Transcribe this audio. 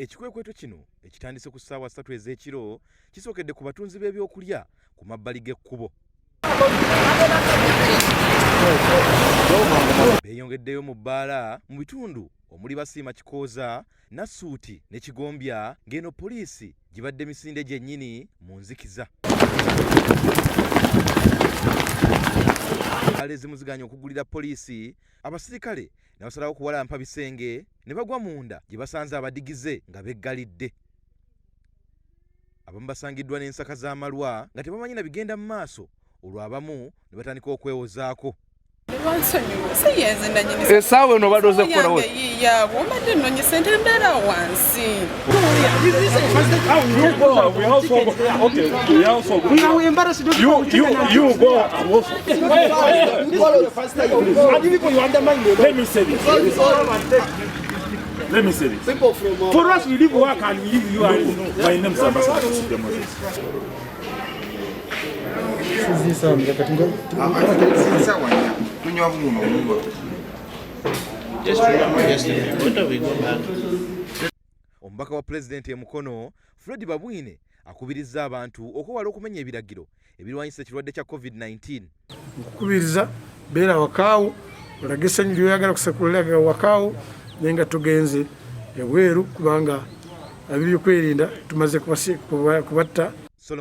Ekikwekweto kino ekitandise ku ssaawa 3 ez'ekiro kisookedde ku batunzi b'ebyokulya ku mabbali g'ekkubo. Beeyongeddeyo mu bbaala mu bitundu omuli Basiima Kikooza, Nassuuti ne Kigombya ng'eno poliisi gibadde misinde gyennyini mu nzikiza. Bbaala ezimu zigaanye okugulira poliisi abasirikale ne basalawo kuwalampa bisenge ne bagwa munda gye basanze abadigize nga beggalidde. Abamu basangiddwa n'ensaka z'amalwa nga tebamanyi na bigenda mu maaso, olwo abamu ne batandika okwewozaako. Essaawa eno obadde oze kukolawo? Obadde nnonye sente, embeera wansi. You go. Let me say this. Let me say this. For us, we leave work and we leave you. And my name is Ambassador Kasujja Moses. Tunywa buno omunywa. Just remember yesterday. What do we go back? Omubaka wa pulezidenti e Mukono, Fred Babwine, akubirizza abantu okwewala okumenya ebiragiro ebirwanyisa ekirwadde kya COVID-19. Nkukubiriza, beera wakaawo, olage essanyu lyoyagala kusekulaga wakaawo, naye nga tugenze ebweru, kubanga ab'ebyokwerinda tumaze kubatta.